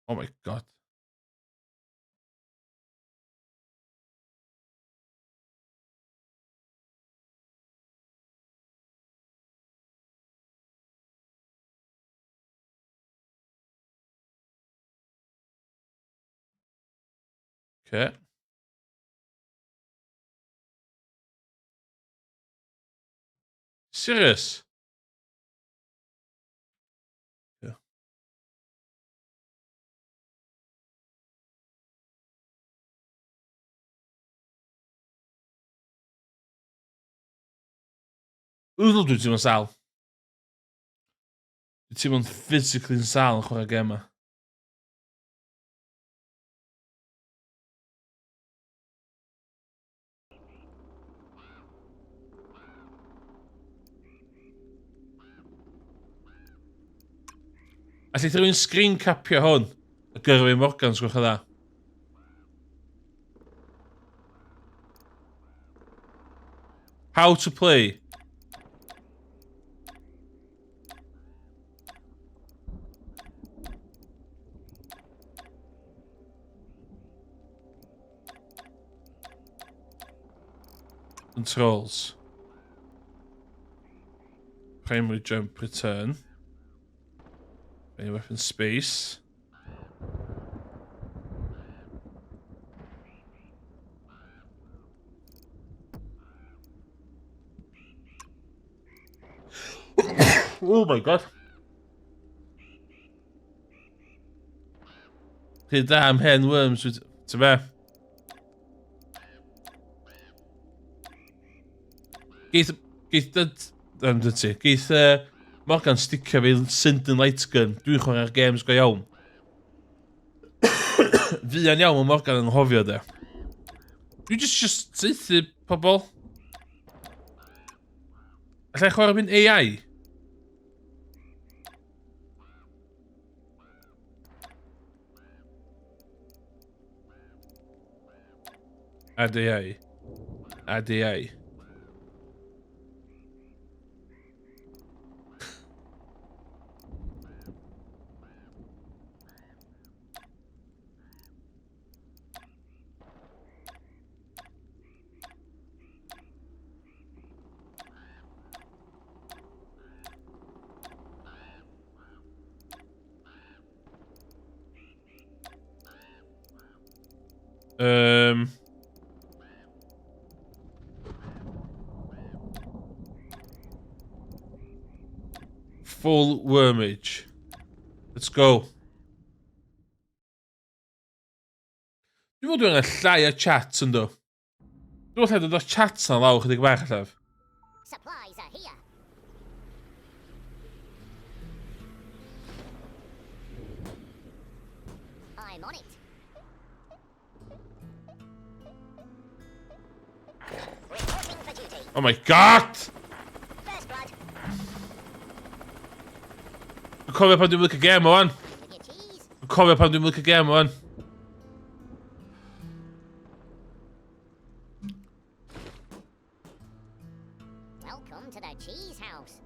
A: Oh my god. Okay. Serious? Yeah. Wddl, dwi'n teimlo'n sal. Dwi'n teimlo'n physically yn sal yn chwarae gem yma. Allith rhywun screen capio hwn? A gyrru i Morgan, sgwch yn dda. How to play. Controls. Primary jump return. Any weapon space. Oh my god. Rhy da am hen worms, ti'n be? Geith, geith, dyd, dyd ti, geith Morgan sticio fi Sinden Light Gun. Dwi'n chwarae'r games go iawn. Fuan iawn mae Morgan yn nghofio de. Dwi just saethu pobl. Alla i chwarae mynd AI? Add AI. Add AI. Full wormage. Let's go. Dwi'n meddwl dwi'n angen llai o chat yn do. Dwi'n meddwl llai dod o chat na lawr chydig bach allaf.
F: Supplies are here. I'm on it. Reporting for duty.
A: Oh my god!
F: First blood.
A: Dwi'n cofio pan dwi'n licio gem o wan.
F: With your cheese.
A: Dwi'n cofio pan dwi'n licio gem o wan.
F: Welcome to the cheese house.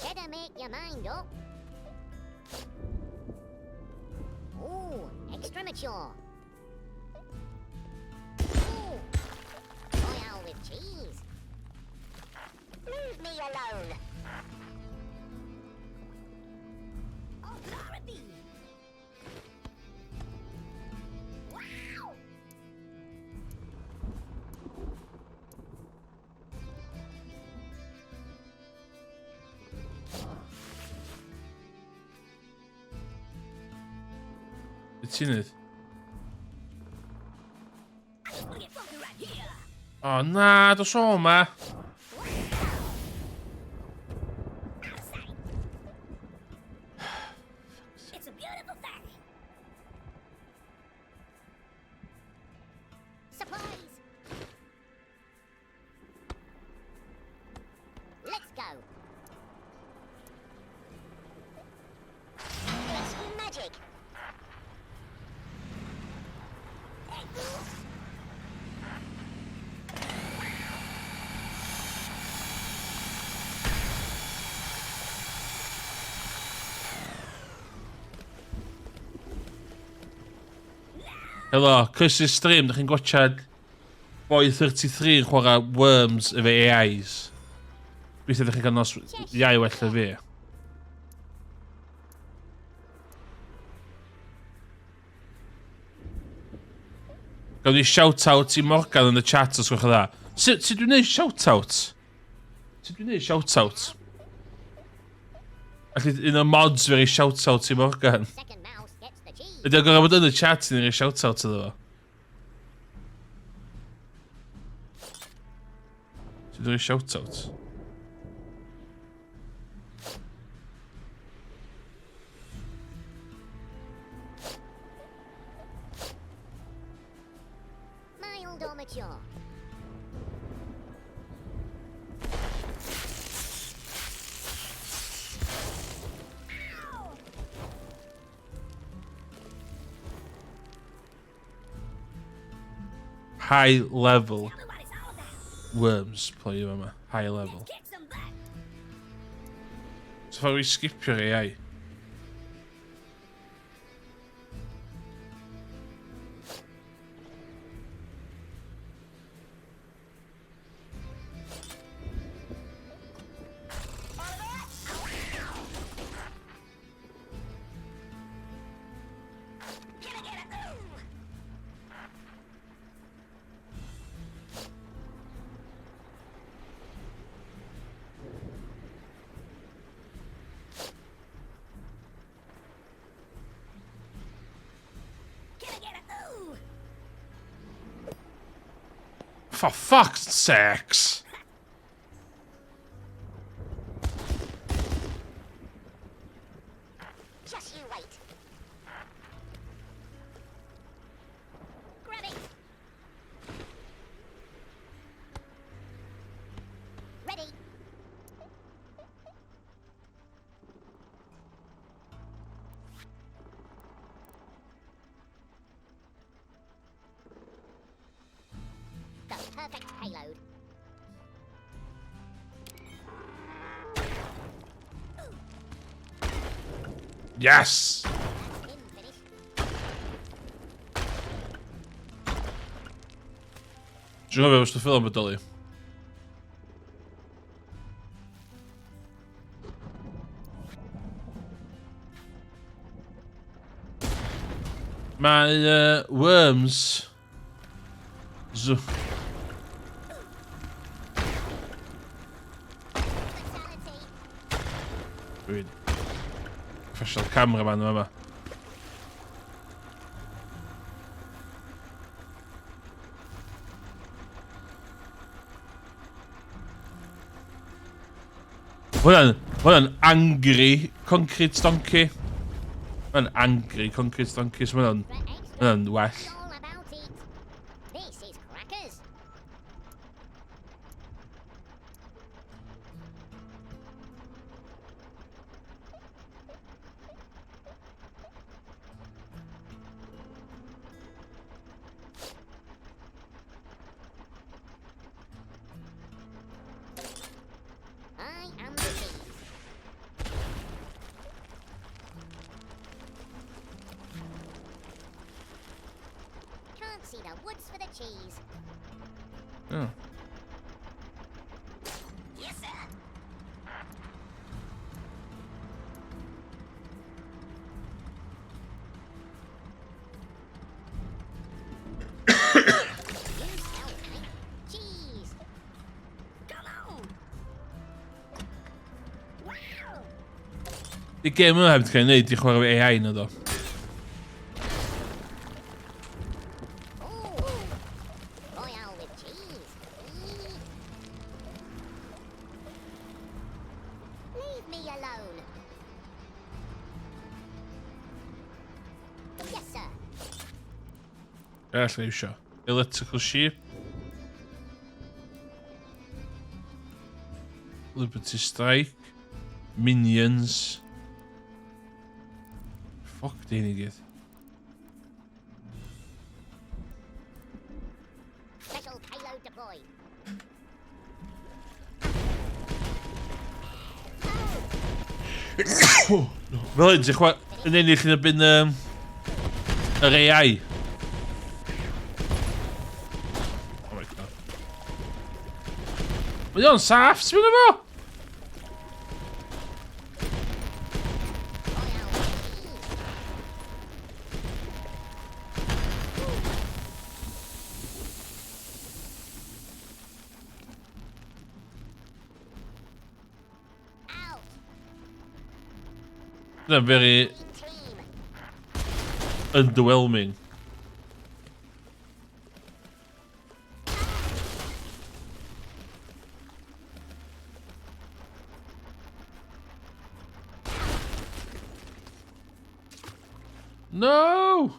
F: Better make your mind up. Ooh, extra mature. Ooh, royale with cheese. Leave me alone. Oh, glory be. Wow!
A: Be ti'n neud? O na, dos o ma.
F: It's a beautiful thing. Supplies. Let's go. It's magic.
A: Helo, Chris i'r stream, dych chi'n gwachad Boy 33 yn chwarae Worms efo AIs. Gobeithio ydych chi'n cael nos iau well na fi. Gawn ni shout-out i Morgan yn y chat os gwelwch yn dda. Sut, sut dwi'n neud shout-out? Sut dwi'n neud shout-out? Allu un o'r mods fi roi shout-out i Morgan. Ydy o'n gorfod bod yn y chat i ni roi shout-out iddo fo? Sut dwi'n rhoi shout-out?
F: Mild or mature?
A: High level worms play yma. High level. So far we skipio'r AI. For fuck's sakes!
F: Just you wait. Grab it. Ready. The perfect payload.
A: Yes! Dwi'n cofio os ffilm bodoli. Mae Worms... Z Dwi'n professional cameraman yma. Hwnna'n hwnna'n angry concrete donkey. Hwnna'n angry concrete donkey, so hwnna'n hwnna'n well.
F: I am the cheese. Can't see the woods for the cheese.
A: Oh.
F: Yes, sir. You smell like cheese. Come on. Wow.
A: Di gêm yma heb di cael ei wneud i chwarae efo AI na do.
F: Ooh. Royale with cheese. Eee. Leave me alone.
A: Be arall i iwsio? Electrical Sheep. Liberty Strike. Minions. Fuck di hyn i gyd.
F: Special payload deployed.
A: Fel hyn, ti'n chwa... Yn ennill yn erbyn yr AI. Oh my god. Mae o'n saff, ti'n mynd efo?
F: Royale with cheese. Out.
A: Dyna'n very
F: Green team.
A: underwhelming. No!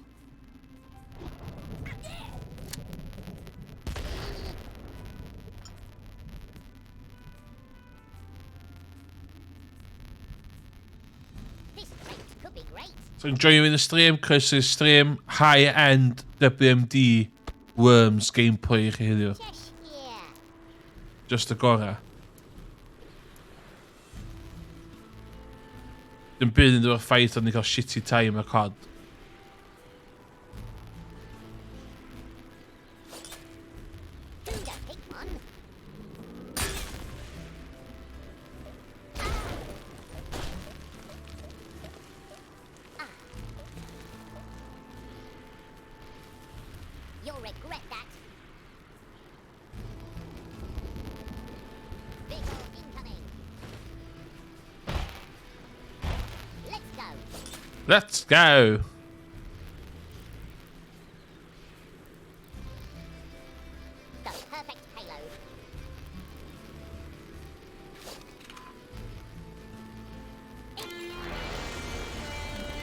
F: This crate could be great.
A: So enjoying the stream, croeso i'r stream, high-end WMD Worms gameplay i chi heddiw.
F: Cheshire.
A: Just y gorau. Dim byd yn dod o'r ffaith o'n ni'n cael shitty time a COD.
F: Who'd have picked one? Ah. You'll regret that. Vehicle incoming. Let's go.
A: Let's go!
F: The perfect payload.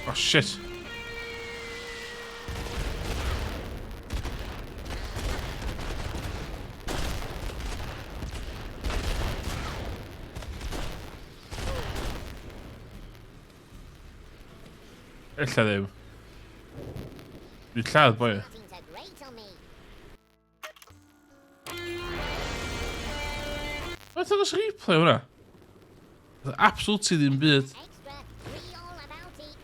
A: Oh shit. Ella ddim. Dwi'n lladd boi.
F: Starting to grate on me.
A: Mae'n dangos replay hwnna? Absolutely ddim byd.
F: Extra, read all about it.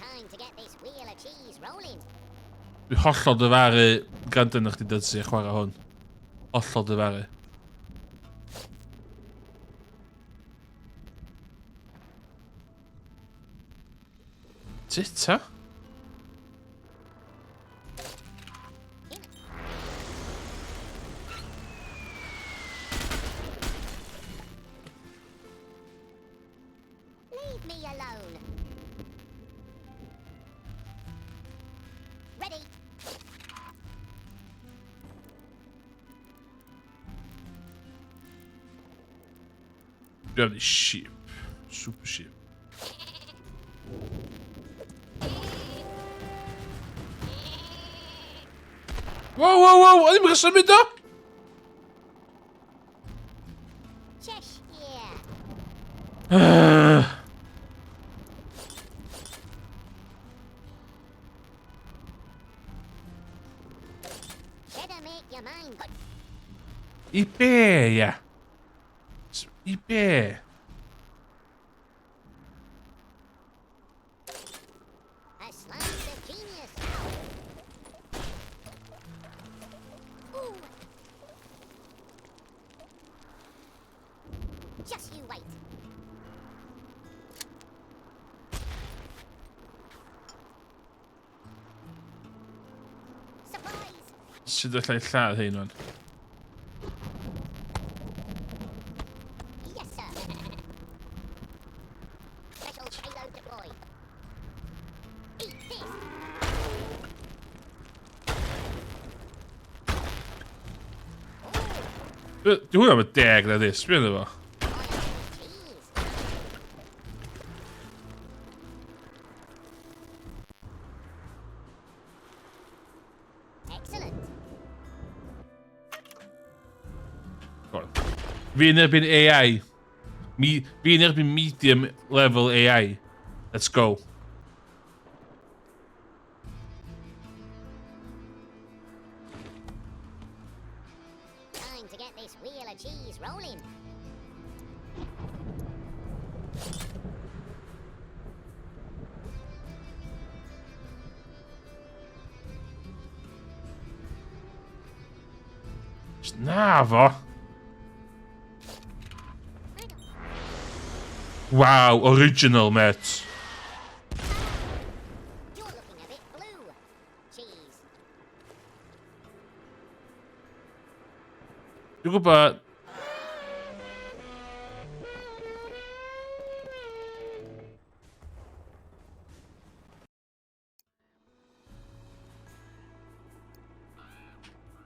F: Time to get this wheel of cheese rolling.
A: Dwi'n hollol dyfaru gwrando arna chdi dydsi chwarae hwn. Hollol dyfaru. Tita?
F: In. Leave me alone. Ready.
A: Dwi'n mynd i sheep. Super sheep. Wow, wow, wow! O'n i'n cael symud o!
F: Cheshire. Better make your mind. Good.
A: I be, ia? I be?
F: A slice of genius. Ooh. Just you wait. Surprise!
A: Sut allai lladd hyn o'n?
F: Yes, sir. Special payload deployed. Eat this. Ooh,
A: Di hwnna am y deg na di, sbio arno fo.
F: Royale with cheese. Excellent.
A: Go on. Fi yn erbyn AI. Mi, fi yn erbyn medium level AI. Let's go.
F: Time to get this wheel of cheese rolling.
A: Na fo. Wow, original, mate.
F: You're looking a bit blue. Cheese.
A: Dwi'n gwybod...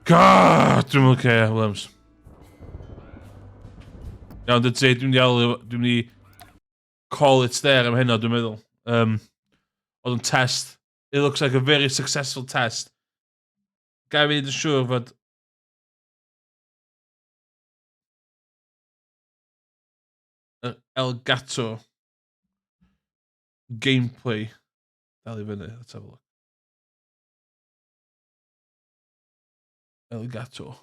A: God, dwi'n mynd okay, Williams. Iawn, dydy, dwi'n mynd i alw, dwi'n mynd i call it there am heno, dwi'n meddwl. Um, oedd yn test. It looks like a very successful test. Ga i wneud yn siŵr fod yr Elgato gameplay dal i fyny. Let's have a look. Elgato.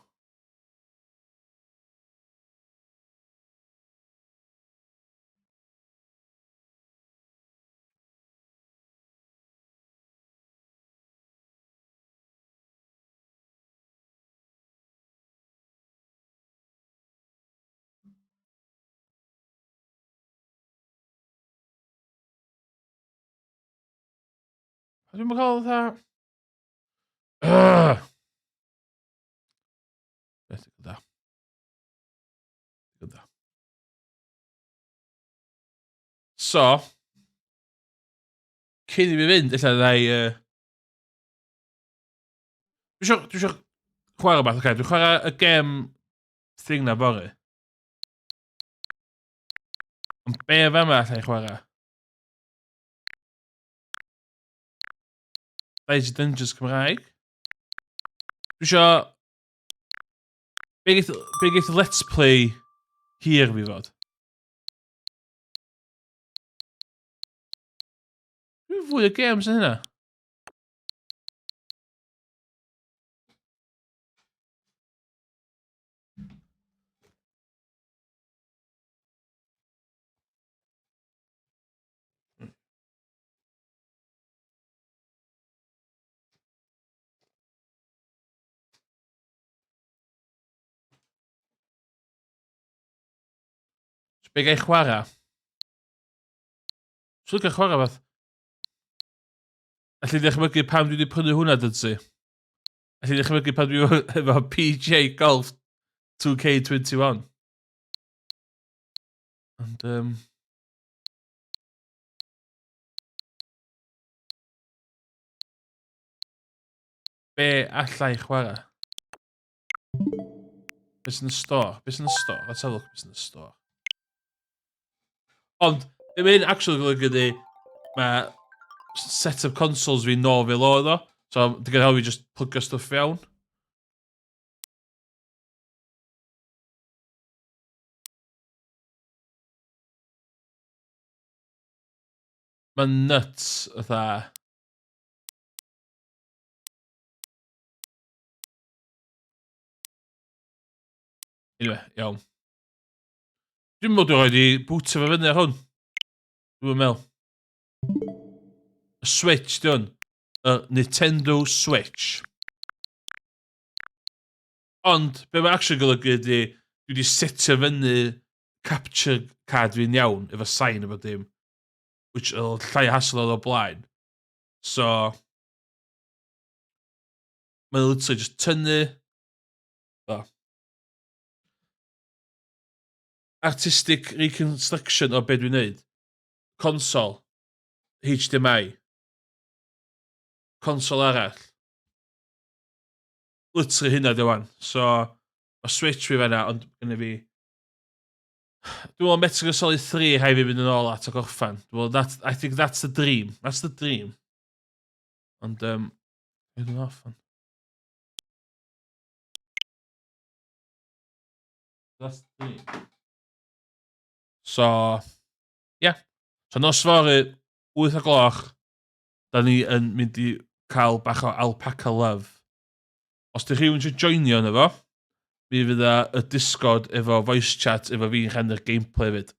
A: A dwi'm yn cael fatha... Ugh! Beth yw da. Digon da. So, cyn i fi fynd, ella ddau... Uh, dwi eisiau dwi isio chwarae rhywbeth, oce. Dwi'n chwarae y gem thing na fory. Ond be fe yma allai chwarae? Dicey Dungeons Cymraeg. Dwi eisiau... Be geith, be geith Let's Play hir fi fod? Dwi'n fwy o games yn hynna. So be gai chwarae? Swn i'n chwarae fath. Alli ddechmygu pam dwi wedi prynu hwnna, dydsi? Alli ddechmygu pam dwi efo PJ Golf 2K21. Ond, um, Be allai chwarae? Be sy'n y store? Be sy'n y store? Let's have a look be sy'n y store. Ond, be mae'n actually golygu ydy, mae set of consoles fi nôl fel oedd o. So, di gael helpu just plygio stwff fewn. Mae'n nuts, fatha... Anyway, iawn. Dwi'n meddwl dwi'n rhaid i bwtio fe fyny ar hwn. Dwi'n meddwl. Y Switch, di hwn. Y Nintendo Switch. Ond, be mae actually golygu ydy, dwi wedi setio fyny capture card fi'n iawn, efo sain efo dim. Which oedd llai o hassle oedd o blaen. So, mae'n literally just tynnu. So. Artistic reconstruction o be dwi'n neud. Console. HDMI. Console arall. Literally hynna di wan. So, mae Switch fi fanna, ond gynna fi... Dwi'n meddwl Metal Gear Solid 3 rhaid fi fynd yn ôl at o gorffan. Dwi'n meddwl, that, I think that's the dream. That's the dream. Ond, um, dwi'n off, ond. That's the thing. So, ie. Yeah. So nos fory, 8 o gloch, da ni yn mynd i cael bach o alpaca love. Os di rhywun eisiau joinio yna fo, mi fydda y Discord efo voice chat efo fi'n rhannu'r gameplay fyd.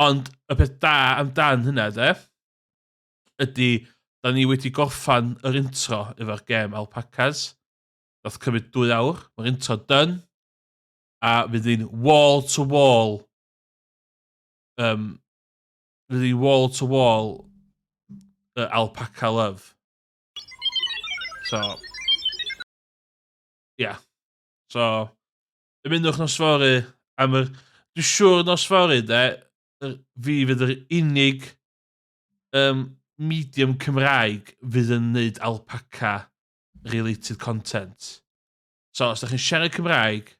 A: Ond y peth da amdan hynna, de, ydy, da ni wedi gorffan yr intro efo'r gem Alpacas. Nath cymryd 2 awr. Mae'r intro done. A fydd hi'n wall to wall. Fydd hi'n wall to wall Alpaca Love. So, yeah. So, ymunwch nos fory am yr... Dwi'n siŵr nos fory, de, fi fydd yr unig medium Cymraeg fydd yn neud alpaca related content. So, os ydych chi'n siarad Cymraeg,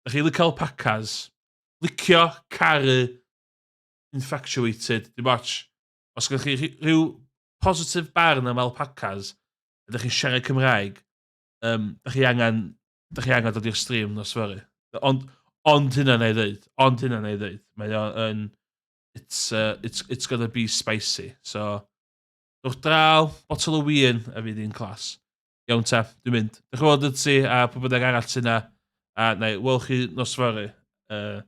A: ydych chi'n licio alpacas, licio, caru, infatuated, dim ots. Os ydych chi rhyw positive barn am alpacas, ydych chi'n siarad Cymraeg, ydych chi angen dod i'r stream nos fory. Ond hynna na i ddweud. Ond hynna na i ddweud. Mae o yn... It's gonna be spicy. So, dwch draw, bottle o win, a fydd hi'n class. Iawn ta, dwi'n mynd. Diolch yn fawr i ti a pwy bynnag arall sy'n na. A na i weld chi nos fory. Uh,